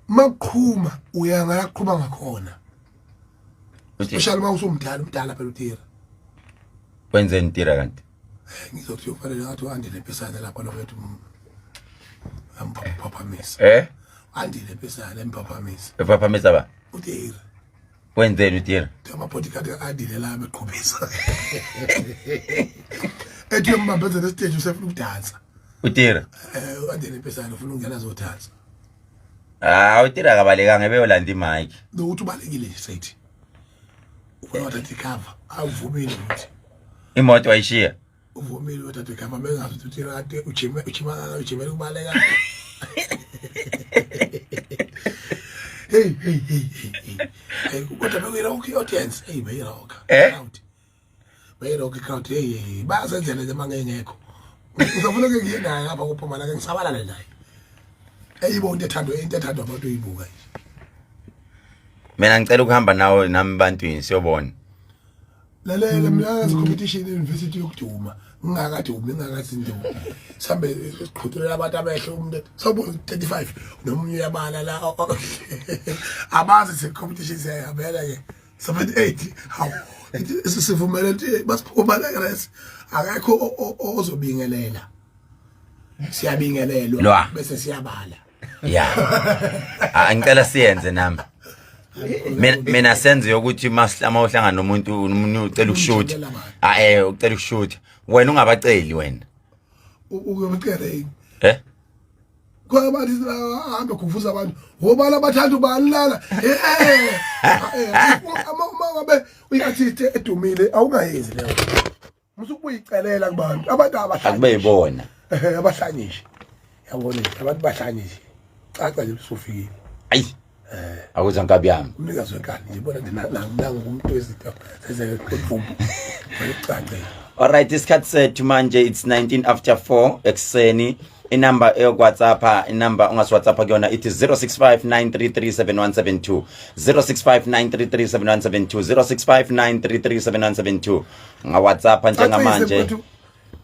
Makuqhuma uya ngaqhuma ngakhona. Uthi Especially uma usumdala umdala phela uTira. wenzeni Tira kanti? Ngizothi uyofanele ngathi uAndile Mpisane lapha lo mfethu amphaphamisa. Eh? Andile Mpisane emphaphamisa. Ephaphamisa ba? UTira. Wenzeni uTira? Ama-bodyguard andile la beqhubisa. Ethi uyombambezela esiteji usefuna ukudansa. UTira. Eh uAndile Mpisane ufuna ukungena azodansa. Ah, uTira akabalekanga ebeyolanda imic. Nokuthi ubalekile nje sethi. Ufuna wathatha icover awuvumile ukuthi. Imoto wayishiya. Uvumile wathatha icover bengazi ukuthi uTira kade ujime ujima ujimela ukubaleka. Hey hey hey hey. Hey kodwa bekuyirock i-audience. Hey beyirock. Eh? Crowd. Beyirock i-crowd. Hey hey bazenzele nje mangengekho. Ngizofuna ke ngiye naye lapha kuphuma la ke ngisabalale naye. Eyibo into ethandwa into ethandwa abantu uyibuka nje. Mina ngicela ukuhamba nawe nami bantwini siyobona. Lalela mina ngazi competition e-university yokuduma ngingakadumi ngingakathi into sihambe siqhudelela abantu abehlo umuntu sawubona 35 nomunye uyabala la abazi se competition siyayihambela ke 78 hawu sivumele ukuthi basiphuma la res akekho ozobingelela siyabingelelwa bese siyabala ya ah, ngicela siyenze nami mina senze yokuthi masihlama uhlangana nomuntu umuntu ucela ukushutha ah eh ucela ukushutha wena ungabaceli wena ukuyocela yini eh khona bathi ahambe khufuza abantu obani abathanda ubani lana eh, eh uma ngabe uyi-artist edumile awungayenzi leyo musukuyicelela kubantu abantu abahlanye akube yibona ehe abahlanye nje yabona nje abantu bahlanye nje caca nje usufikile ayi eh akuza nkabi yami umnikazi wenkani nje bona nje nangu umuntu wezinto sezekubumbu kucace. Alright, isikhathi sethu manje it's 19 after 4 ekuseni. Inamba eyokuWhatsApp, inamba ongasiWhatsApp kuyona ithi 0659337172 0659337172 0659337172 ngaWhatsApp njengamanje.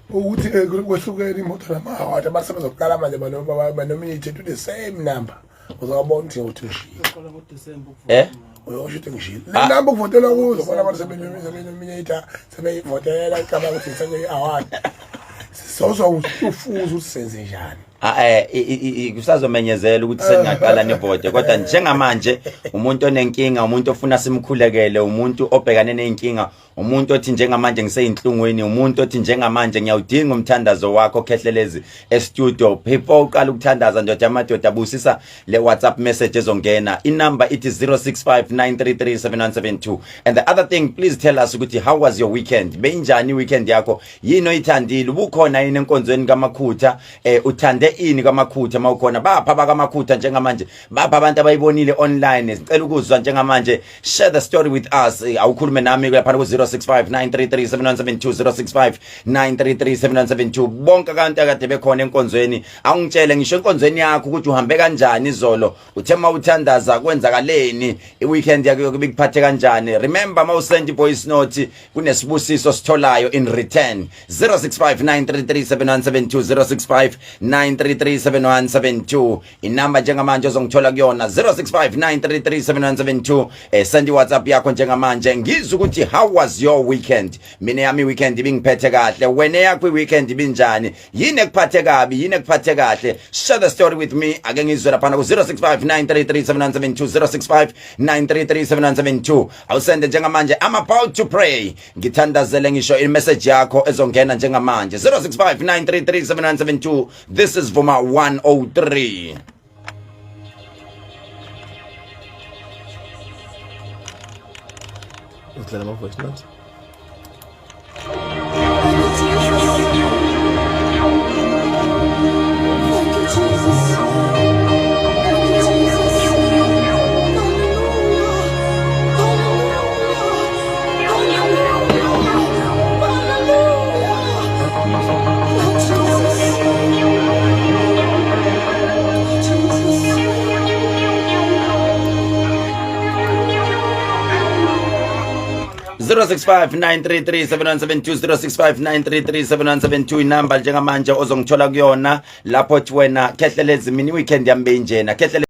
Ukuthi eh, kwehlukene imoto namawadi abasebenza kuqala manje banominate to the same number uzabona ukuthi uthi ngishilo eh uyosho ukuthi ngishilo le ah. number kuvotelwa kuzo bona abantu sebenominate sebeyivotela icabanga ukuthi sekuyi-award sozwa ufuza ukuthi senze njani Ah, eh kusazomenyezela ukuthi seningaqala nivote kodwa njengamanje umuntu onenkinga umuntu ofuna simkhulekele umuntu obhekane nezinkinga umuntu othi njengamanje ngiseyinhlungwini umuntu othi njengamanje ngiyawudinga umthandazo wakho khehlelezi e-studio before uqala ukuthandaza ndoda yamadoda busisa le WhatsApp message ezongena inumber ithi 0659337172 and the other thing, please tell us ukuthi how was your weekend, beyinjani weekend yakho, yini oyithandile, ubukhona yini enkonzweni kaMakhutha, eh uthande ini kaMakhutha mawukhona, bapha bakaMakhutha njengamanje, bapha abantu abayibonile online, sicela ukuzwa njengamanje, share the story with us. Awukhulume nami lapha ku 0659337172 0659337172 bonke abantu akade bekhona enkonzweni awungitshele ngisho enkonzweni yakho ukuthi uhambe kanjani izolo, uthe mawuthandaza kwenzakaleni, iweekend yakho yokuba ikuphathe kanjani. Remember, mawusend voice note kunesibusiso sitholayo in return. 0659337172 0659337172 inamba njengamanje ozongithola kuyona 0659337172. Send iWhatsApp yakho njengamanje ngizwe ukuthi how was your weekend. Mina yami weekend ibingiphethe kahle, wena yakho iweekend ibinjani, yini ekuphathe kabi, yini ekuphathe kahle? Share the story with me, ake ngizwe lapha ku 0659337172 0659337172. Awusende njengamanje, I'm about to pray, ngithandazele ngisho i-message yakho ezongena njengamanje 0659337172. This is Vuma 103. Uzidlala ama-voice notes. Thank you, Jesus. Thank you, Jesus. Hallelujah. Hallelujah. Hallelujah. Hallelujah. Oh, Jesus. Jesus. 0659337172 0659337172 inamba njengamanje ozongithola kuyona lapho thi wena khehlelezi mina weekend yami beyinjena khehlele.